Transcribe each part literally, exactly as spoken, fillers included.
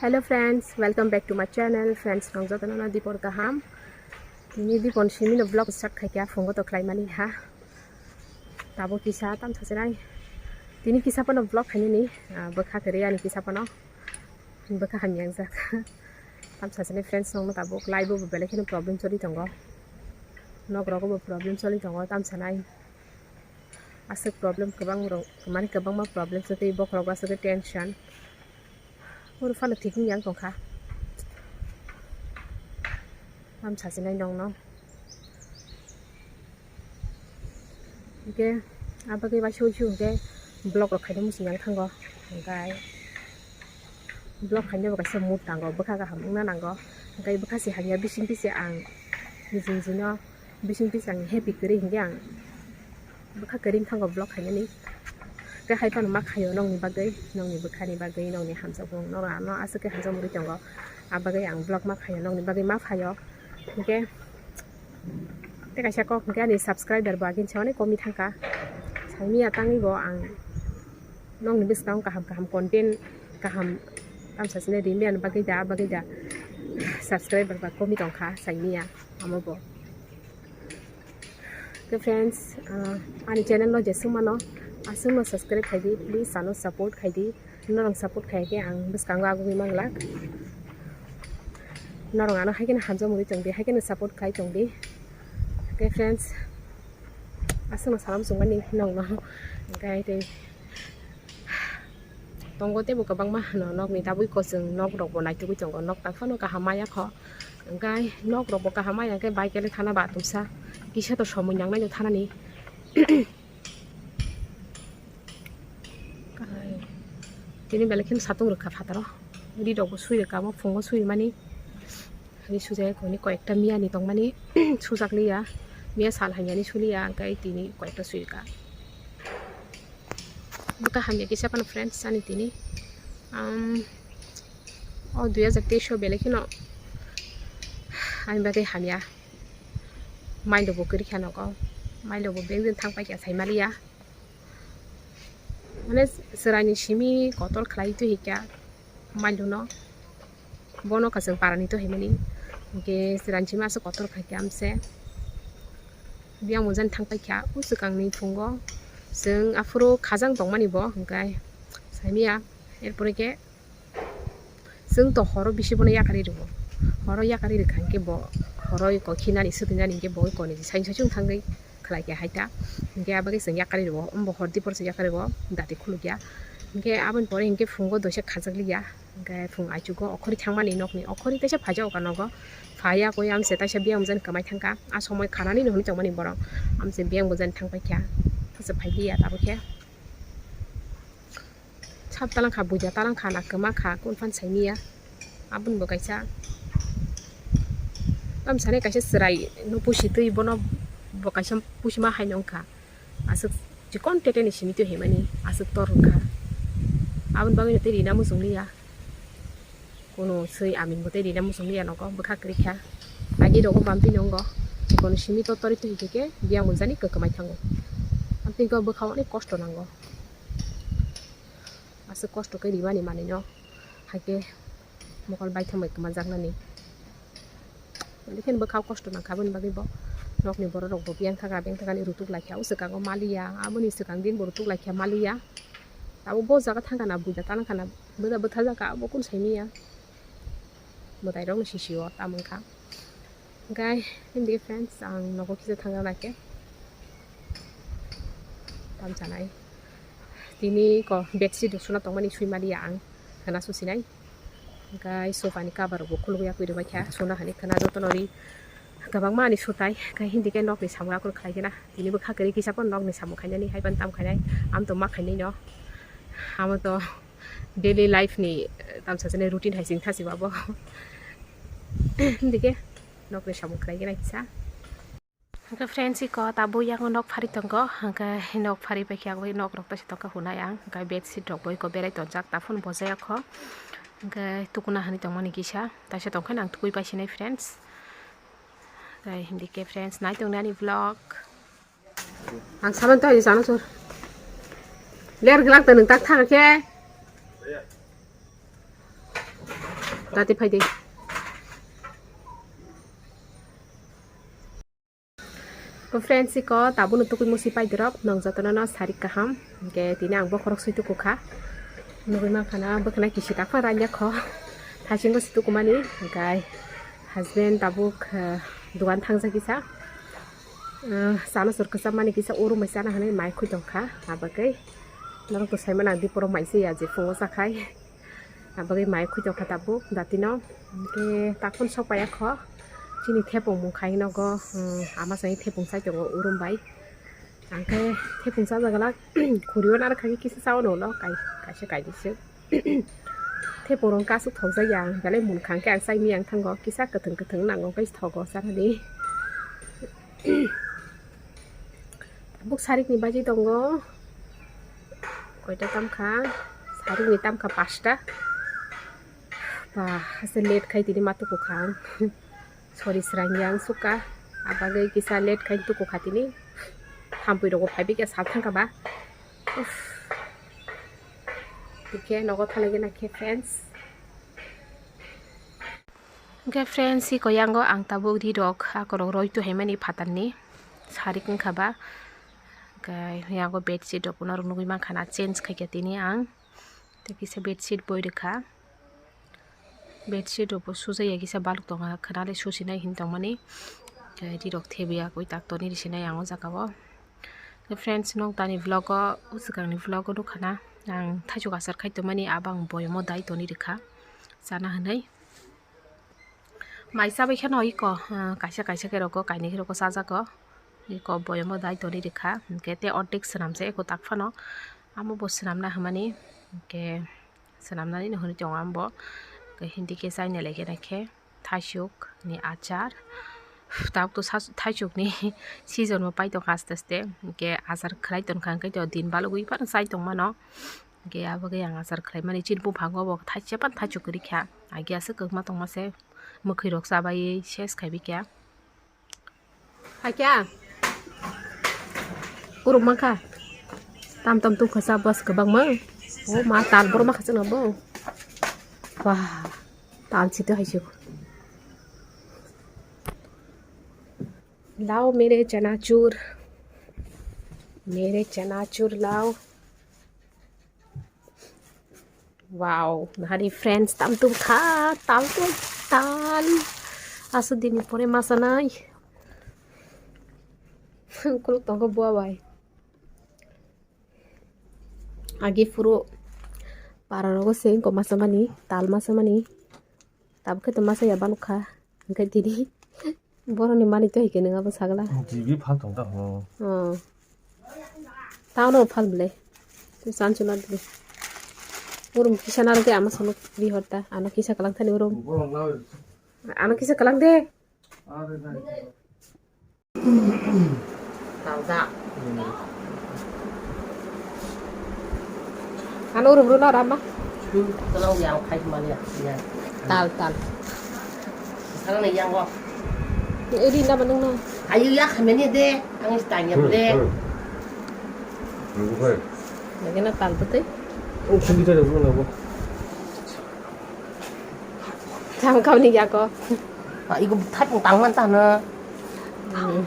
Hello friends, welcome back to my channel. Friends, nong jotono no dipor kaham. Tini dipon simi no vlog start khaikha, phungo to khlaimani ha. Tabo kisa tam sasinai. Tini kisa pano vlog khainani, ah, bwkha kwrwi ani kisa pano. Bwkha hamya wngjak. Tam sasinai friends, nongno tabo live bo belai kheno problem choli tongo. Nok rogo bo problem choli tongo, tam sanai. Aswk problem kwbang rok, mane kwbangma problem se tei bokhorok aswk tension. Oro phano thik wng yang tongkha. Tam sasinai nongno. Hingke abagwi bai sui sui hingke vlog rok khaina muchung yang thango. Hingke vlog khaina bo kaisa mood nango, bwkha kaham wngna nango. Hingke bwkha se hamya bising twi se ang niji niji no bising twi se ang happy kwrwi hingke ang bwkha kwrwi wng thango vlog khainani. Tei hai phano ma khaio nongni bagwi, nongni bwkhani bagwi, nongni hamjakmung, norok ano aswk khe hamjakmung rwi tongo. Abagwi ang vlog ma khaio, nongni bagwi ma phaio. Hingke tei kaisa kok hingke ani subscriber bo agini se onek komi thangkha. Saimanya tangwi bo ang nongni bwskango kaham kaham content kaham tamsa sini rimani bagwi da, bagwi da subscriber ba komi tongkha, saimanya amo bo. Ke friends, ah, ani channel no jesung mano, asung no subscribe khaidi, please ano support khaidi. Norok support khaikhe ang bwskango agugwi manglak. Norok ano haikhe hamjak mungwi tongdi, haikhe support khai tongdi. Ke friends, asung no salam sungmani nongno. Hingke tei tongo teibo kwbangma hano nokni tabwi kochwng nok rok bo naitugwi tongo, nok tangphano kaham maya kho. Hingke nok rok bo kaham maya khe bike le thana ba tumsa kisa to somoi nangnai no thanani. Tini belai kheno satung rwkha phataro. Ri rok bo sui rwkha, omo phungo sui mani. Ri sujak koni koi ekta miya ni tongmani sujak liya. Miya sal hamya ni suliya, hingke tini koi ekta sui rwkha. Bwkha hamya kisa phano friends ani tini. Um, o dui hajar teis o belai kheno ani bagwi hamya. Mailo bo kwrwi kha nogo. Mailo bo beng din thang paikha sai maliya. Mane chwraini simi kotor khlai twi hikya mailono. Bono kha chwng parani twi himani. Hingke chwraini simi aswk kotor khaikha amse. Biyang mujani thang paikha o swkangni phungo. Chwng aphuru khajang tongmani bo hingke saimanya. Erpore khe Chwng to horo bisi bono yakarwi rwo. Horo yakarwi rwkha hwnkhe bo horo eko khinani swtwinani hwnkhe bo eko ni saino saichung thangwi khlai khe hai ta. Hwnkhe aboni chwng yakarwi rwo, ombo hor dipor se yakarwi rwo, dati khulukya. Hwnkhe aboni pore hwnkhe phungo doisa khajak liya. Hwnkhe phung aichugo okhorwi thangmani nokni, okhorwi teisa phaijak oka nogo. Phaiya koi amse taisa biyang bujani kwmai thangkha. A somoi khanani no hwnwi tongmani borok. Amse biyang bujani thang paikha. Tasa phai liya tabuk khe. Sap talang kha, buja talang kha, na kwma kha, kung phan sai miya. Aboni bo kaisa. Tam sani kaisa chwrai no pusi twi bono bo kaisa pusi ma hai nung kha. Aswk chikon tete ni simi twi himani aswk tor wng kha. Aboni bagwi no tei rina muchung liya. Kuno swi aming bo tei rina muchung liya nogo bwkha kwrwi kha. Agi rogo bamtwi nungo. Chikon simi tor tor twi hike ke biyang bo jani kwkwmai thango. Amtwi go bwkha onek kosto nango. Aswk kosto khe rimani manwino, haikhe mokol baithang bai kwmajaknani. Lekhen bwkha kosto nangkha aboni bagwi bo nokni borok rok bo biyang thangkha, biyang thangkani rutuk laikha, o swkango maliya, aboni swkang din bo rutuk laikha maliya. Abo bo jaga thangkha na buja tanangkha na, buja bwthajakha abo kun saimiya. Mwtai rokno sisio tamungkha. Hingke himdi friends, ang nogo kisa thangna nai khe tam sanai. Tini ko bedsheet rok suna tongmani sui maliya ang, khwna susinai. Hingke sofa ni cover rok bo khuluk ya kwi rwbaikha, suna hani khwna jotono ri kwbangma ani sutai. Hingke hindi khe nokni samung akur khlai khe na, tini bwkha kwrwi kisa phano nokni samung khainani hai phano tam khainai, am to ma khainai no, amo to daily life ni, eh, tam sachani routine hai chwng thasi babo. Hindi khe nokni samung khlai khe na kisa. Hingke friends, iko tabuk yang nok phari tongo, hingke nok phari bai khe agoi nok rok taisa tongkha hunai ang, hingke bedsheet rok bo iko berai tongjak, taphun bojai akho, hingke tukuna hani tongmani kisa, taisa tongkha nang tukui pai sinai friends, tei hindi khe friends nai tongni ani vlog. Ang saban to ayo sana sor. Ler glak ta nung tak thang khe. Dati phai de. Ko friends, iko tabukno tukui musi paidorok, nong jotono no sarik kaham. Hingke tini ang bokhorok sui tuku kha. Nugui mankha na bwkhwnai kisi takphano ranya kho. Thaisingo si tukumani, hingke husband tabuk, eh, dogan thangjak kisa. Eh, chana sur kwcham mani kisa urum bai chana hinwi mai khwi tongkha. Abagwi norok to saimano ang diporo mai se ya je phungo chakhai. Abagwi mai khwi tongkha tabuk datino. Hingke takphano sok paiya kho. Chini thepung mung khai nogo, hmm, ama chai thepung chai tongo urum bai. Hingke thepung chajak glak khuriyo naro khai kisa chaono ulo kai, kaisa kainwi se. Thepung rok kasuk thokjak ya, belai mung khang khe ang chai miyang thango, kisa kwthwng kwthwng nango khe thogo chanani. Tabuk sarikni baji tongo. Koita tamkha? Sarikni tamkha pasta. Ba, haste late khai tini ma tuku kha ang. Sorry, srang yang suka. Abagwi kisa late khai tuku kha tini. Thampui rogo phaibi khe sal thangkha ba. Uff. Hingke nogo thalai gana khe friends. Hingke friends, si koyango ang tabuk ri rok akorok roi tu haimani phatarni sarik wngkha ba. Hingke yago bedsheet rok pono rok nugui mankha na change khaikha tini ang. Tei kisa bedsheet boi rwkha. Bedsheet rok bo sujaya kisa balok tongo khwnale susinai hin tongmani. Tei ri rok thebiya koi tak toni risinai ang o jaga o. Tei friends, nong tani vlog o, o swkangni vlog o nukha na ang thaichuk achar khai tongmani, abo ang boyamo dai toni rwkha chana hinwi. Mai chabai kheno iko, ah, kaisa kaisa khe rogo, kainwi khe rogo chajago. Iko boyamo dai toni rwkha, hingke tei ordek swnamjak eko tak phano. Amo bo swnamna hinmani, hingke swnamnani no hinwi tongo amo bo. Hingke hindi khe chaina lai khe naikhe. Thaichuk ni achar. Tabuk to sa-, thaichuk ni season bo pai tongkha aste aste. Hingke achar khlai tongkha, hingke to din balugui phano chai tongmano. Hingke abagwi ang achar khlai mani chini buphango bo thaisa phano thaichuk kwrwi kha. Agi aswk kwbangma tongma se mwkhwi rok chabai ses khaibi kha. Hakya. Kuruk mankha. Tam tam tungkha sa bas kwbangma. O ma tal bor ma khachang bo. Wah. Tal chito hai chuk. Lao mere chanachur. Mere chanachur lao. Wow, nahari friends, tam tum kha, tal tum, tal. Asu dini pore masanai. Kuluk tongkha bua bai. Agi phuru para rogo se ko masamani, tal masamani. Tabuk khe to masa ya balukha. Hingke tini boroni mani to hike nang abo sagla. G B phal tong ta ho. Oh. Tao no phal bole. Tu san chuna dile. Urum kisa na rute ama sono ri horta. Ano kisa kalang thani urum. Borok na. Ano kisa kalang de. Are na. Talda. Ano urum runa rama. Hmm, kalau yang khai mali ya. Ya. Tal, tal. Sekarang nih yang kok. Ini nama nung no. Ayo ya, kami ni deh. Ang istanya boleh. Nunggu kai. Lagi na tal betul. Oh, sini saja dulu nggak apa. Tang kau ni ya kok. Ah, iku thai pung tang man ta na. Hmm.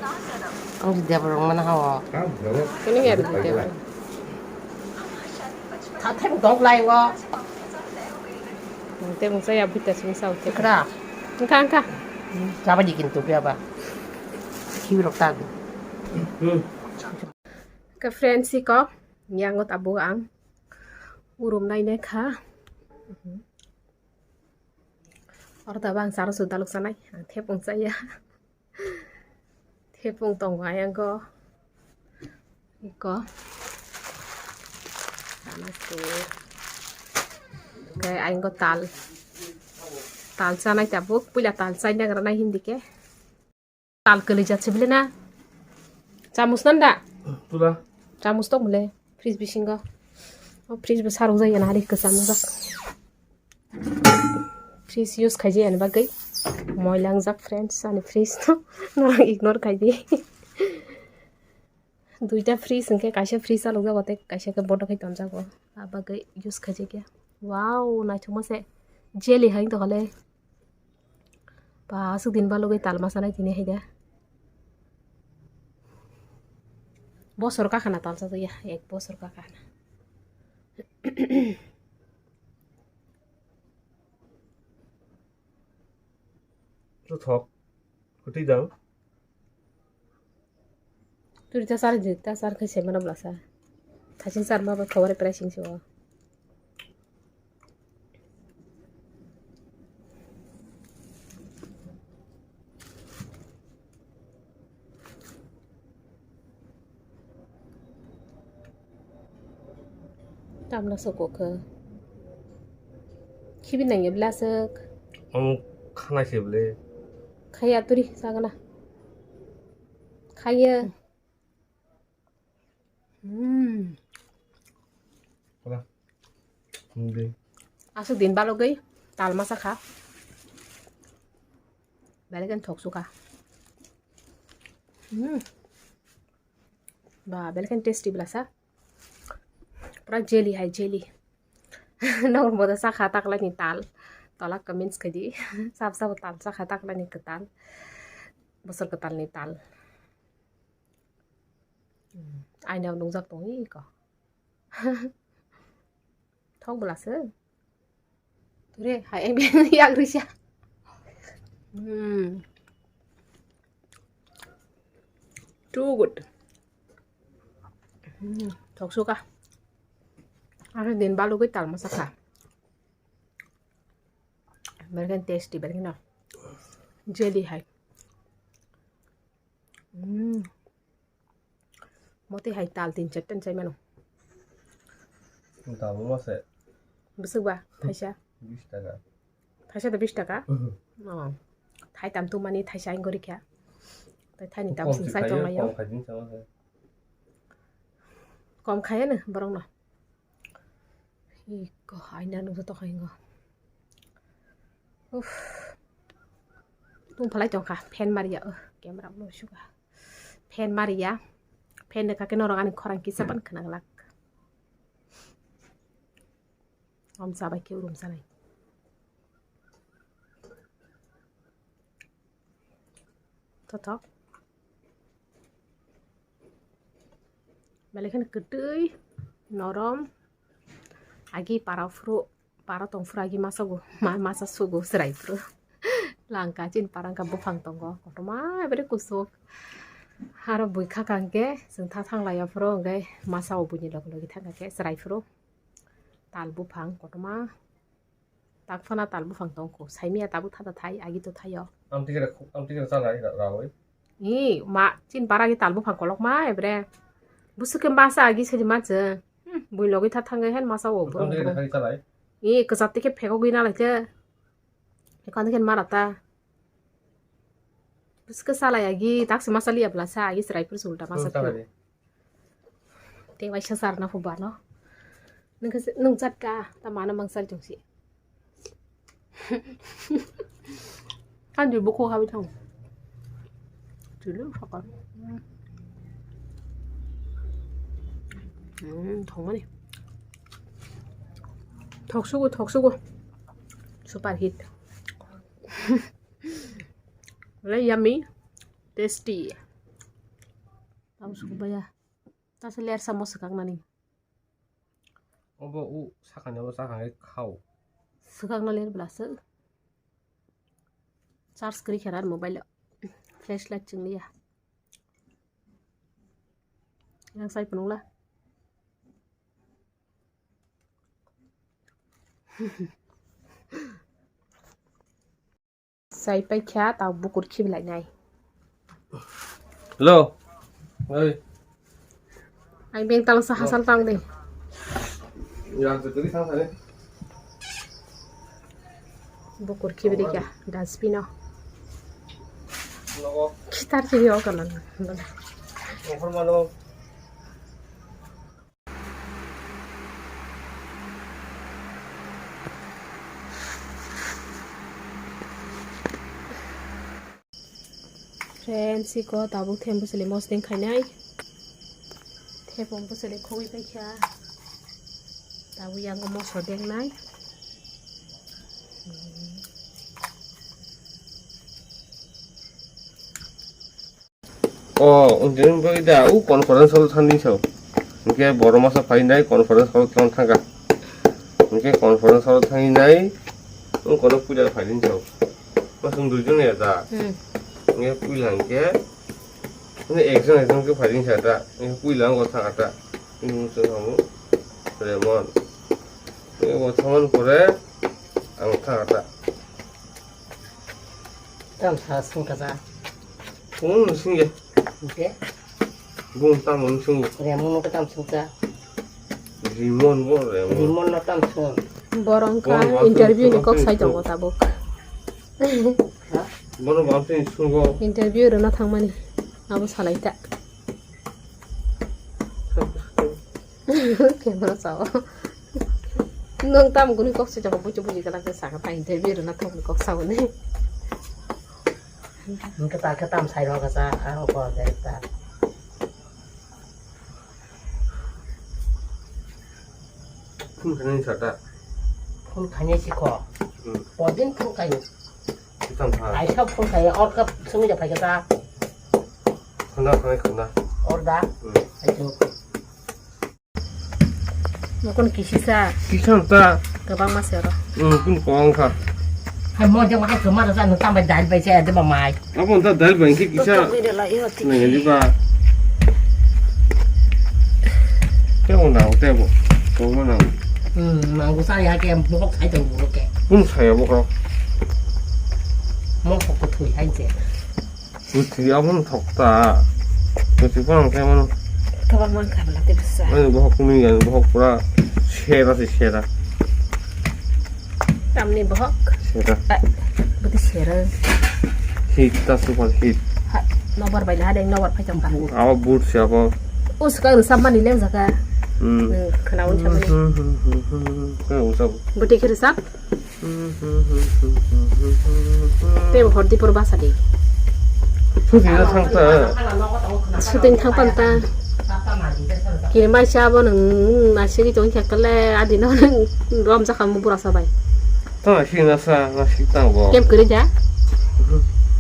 Ang di dia berong mana hawa. Kini ya di dia. Thai thai pung tong lai wa. Te mung saya buta sung sau te. Kra. Engka engka. Siapa di kintu dia apa? Kiwi rok ta. Ke friends si kok. Yang ngot abu ang. Urum nai nai kha. Oro tabang saro su daluk sanai. Ang thepung saya. Thepung tongo ayang go. Iko. Namaste. Khe ayang go tal. Tal chanai tabuk. Puila tal chai nagra nai hindi khe. Tal kwlwi jat se bile na. Chamus nan da? Tula. Chamus tok bile. Fridge bisingo. O fridge bo sarok jaya na hari kwcham jak. Fridge use khaijaya ni bagwi moila wngjak friends, ani fridge no norok ignore khaidi. Duita fridge hwnkhe kaisa fridge chalokjago tei kaisa khe bodo khai tonjago, abagwi use khaijakya. Wow, naithokma se. Jelly hai to hole. Ba, aswk din balugwi tal ma sanai tini hai da. Bosor kakhana tal sajak ya, ek bosor kakhana. Thok. Kwtwi dang. Turi ta sar jik ta sar khai se mana blasa. Thachin sar ma ba khobor prai sing se o. Tamla soko khe. Khibi nangya blaswk. Ang khana se ble. Khaya turi sagana. Khaya. Hmm. Wala. Hindi. Aswk din balugwi tal ma sakha. Belai khe thok sukha. Hmm. Ba, belai khe tasty blasa. Pura jelly hai jelly. Nokni bodo sakha taklai ni tal. Tola comments khaidi. Sab sabo tal sakha taklai ni kwtal. Bosor kwtal ni tal. Hmm. Aina nungjak tongo iko. Thok bwlasa. Ture, hai, yak risa. Hmm. Too good. Hmm, thok suka. Aro din balugwi tal ma sakha. Belai khe tasty, belai khe no. Jelly hai. Hmm. Moti hai tal tin charta chai mano. Tal ma se. Bwswk ba, thaisa? Bish taka. Thaisa da bish taka? Mhm. Oh. Thai tam tu mani thaisa ingori kya. Tai thai ni tam sing sai tong layo. Kom khai din sama se. Kom khaya na, borok no. Iko, aina nungsa tokha hingo. Uff. Tung phalai tongkha, fan mariya, uh, camera mo suga. Fan mariya, fan ni kake norok ani khorang kisa ban khna glak. Om sabai ke urum sanai. Tothok. Belai kheno kwtwi, norom. Agi para phuru, para tong phuru agi masa go, ma-, masa sugo chwrai phuru. Langka chini para wngkha buphang tongo, kotorma ebere kusuk. Aro bui khaka hwnkhe, chwng tha thang lai o phuru hwnkhe masa o buini logi logi thangkha khe chwrai phuru. Tal buphang kotorma. Tak phana tal buphang tongkho. Saimiya tabuk thata thai, agi to thaio. Amtwi khe, amtwi khe chalai ra-, rawi. Ni ma, chin bara agi tal buphang kolok ma, ebre. Busuk khe masa agi sadi ma chwng. Hmm, bui logi tha thangwi hen masa o. Amtwi khe borok. Thai chalai. Ni kwchap tikhe phego gwi na lai khe. Ekan khe mara ta. Busuk khe chalai agi, tak si masa liya bla sa, agi chwrai phuru sulta masa. Hmm, chalai. Te waisa sarna phu bano. Nung khe se, nung chatka, ta mana mang sal jongsi. Kan jui buku habi thang. Julu sakal. Hmm, thong mani. Thok sugu, thok sugu. Super hit. Wala yummy, tasty. Tamo sugu baya. Tasa ler samo swkaknani. Obo u sakani obo sakani khao. Swkakna ler bwlasa. Charge kwrwi khe ar mobile o. Flashlight chwng liya. Yang sai phunukla. Sai paikha, tao bukur khibilainai. Hello. Oi. Ai beng talo sa hasal tang de. Ya, jadi sang sare. Bukur khibiri kya, dustbin o. Logo. Khitar chiri o kanan. Offer malo. Friends, iko tabuk thembu sili mosdeng khainai. Thepung bwswli khogwi paikha. Tabuk yango moso dengnai. O, wngkhe wngkhe da, o conference hall thangni sao. Hwnkhe borok masa phainai conference hall thang thangkha. Hwnkhe conference hall thanginai, wngkhe puila phainai sao. Masung duijon ya da. Hmm. Hwnkhe puila hwnkhe, hwnkhe ekjon ekjon khe phainai sa da. Hwnkhe puila wngkhe thangkha da. Hwnkhe mungsa thango Remon. Hwnkhe bo thangmani pore ang thangkha da. Tam sa sung kaza. Kung sung ya. Oke. Bung tam sung. Remon no tam sung sa. Rimon bo Remon. Rimon no tam sung. Borong ka Borong ka interview ni sung kok sung sai sung. Tongo tabuk. Ha? Bono bam sung sungo. Interview rwna thangmani. Abo salai ta. Camera sao. Nwng tam guni kok swijak buchu buji kana ke saka ta interview rwna thok kok sao ni. Nwng khe ta khe tam sai rok sa ang ko de ta. Phone khainai sata. Phone khainai si kho. Hmm. Podin phone khainai. Kitang pha. Ai sa phone khai or ka sumi da phai ka ta. Khana khai khana. Or da. Hmm. Ai tu. Mokon kisisa. Kisang ta. Gabang mas ya ro. Hmm, kun kong kha. Hai mo jang ma hai kema da sa no tam bai dal bai sa de ba mai. Abo ta dal bai ki kisa. Nang di ba. Te o na o te bo. Ko mo na. Hmm, ma ko sa ya ke mo kok sai to mo ke. Kun sa ya bo ko. Mo kok ko thui hai je. Buti abon thokta. Buti bang khe mano. Thokma man kha bla te bisa. Ani bohok ni ani bohok pura sera se sera. Tamni bohok. Sera. Buti sera. Hit ta super hit. Ha, nobar bai na deng nobar phai tong ka. Abo but se abo. Us ka ru sab mani leng jaka. Hmm. Khana un sab mani. Hmm, hmm, hmm, hmm, hmm. Ka un sab. Buti kiri sab. Tei bo hor dipor basa di. Shooting thang pan ta. Kiri mai sa bo nung nasi di tong khe kale adi no nung rom jakha mo bura sa bai. Ta si na sa na si ta bo. Kem kiri ja.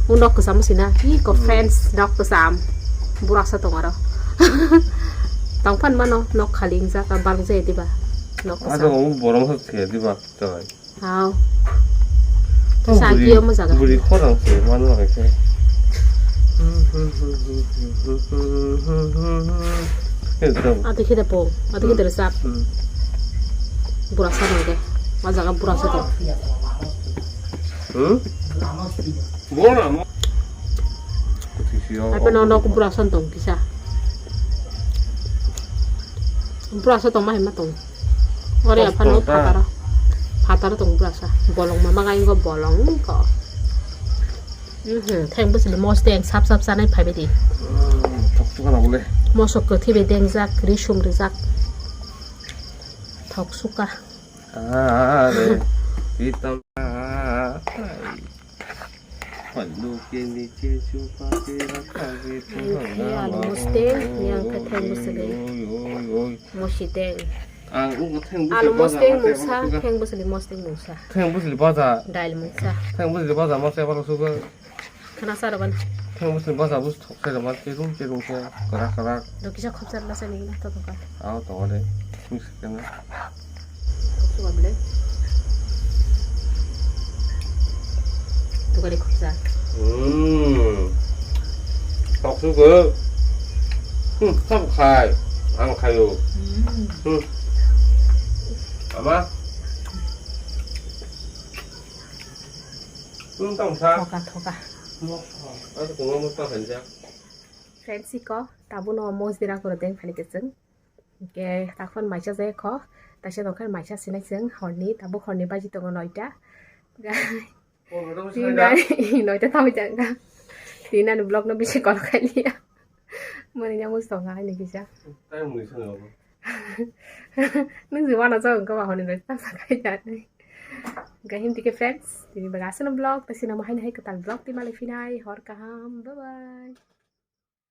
Mo nok kusam si na. Iko friends nok kusam. Bura sa tong aro. Tong pan mano nok khali jakha bang je diba. Nok kusam. Ado mo borom sa the diba. Chai. Hao. Sa buri, kio mo jaga. Buri khorang se, mano hai se. Ati khede po, ati khede resap. Hmm. Bura sa nang de. Ma jaga bura sa to. Hmm? Bura mo. Apa no no bura sa tong kisa. Bura sa tong ma hema tong. Ore apa no phataro. Phataro tong bura sa. Bolong ma magai go bolong ko. Mhm, theng bwsli mos deng sap sap sanai phaibai di. Thok thok na bole. Mosok kwthwi bai dengjak, ri sum rijak. Thok suka. Are, pitam. Pallu ke niche chupa ke rakha ke tu. Alu mosteng, yang khe theng bwsli. Oi, oi, oi. Mosi teng. Ang ung theng bwsli. Alu mosteng mungsa, theng bwsli mosteng mungsa. Theng bwsli baja. Dail mungsa. Theng bwsli baja ma se balo suga. Khana sa roban. Theng bwsli baja bus thok se roban, cherung cherung se, karak karak. Do kisa khopsar la sa ni na to ka. Aw to de. Mix kana. Khopsu ka bele. Tukari khopsa. Hmm. Khopsu ke. Hmm, sab khai. Ang khayo. Hmm. Hmm. Ama. Hmm, tang sa. Thoka, thoka. Mo. Aku tunggu mo pa kanja. Friends, iko, tabuno mosdira koro teng phani keseng. Hingke takhon maisa jai kho, taisa tongkhe maisa sinai chwng horni, tabuk horni baji tongo noita. Tini noita tamo jangka. Tini ani vlog no bisi kol khailiya. Mani nya mus tonga ani kisa. Nwng si wana jagong kama horni noita tamo jangka jani. Hingke himtike friends, tini baga aswkno vlog, tasi namo haino hai kwtal vlog twi malai phinai, hor kaham, bye bye.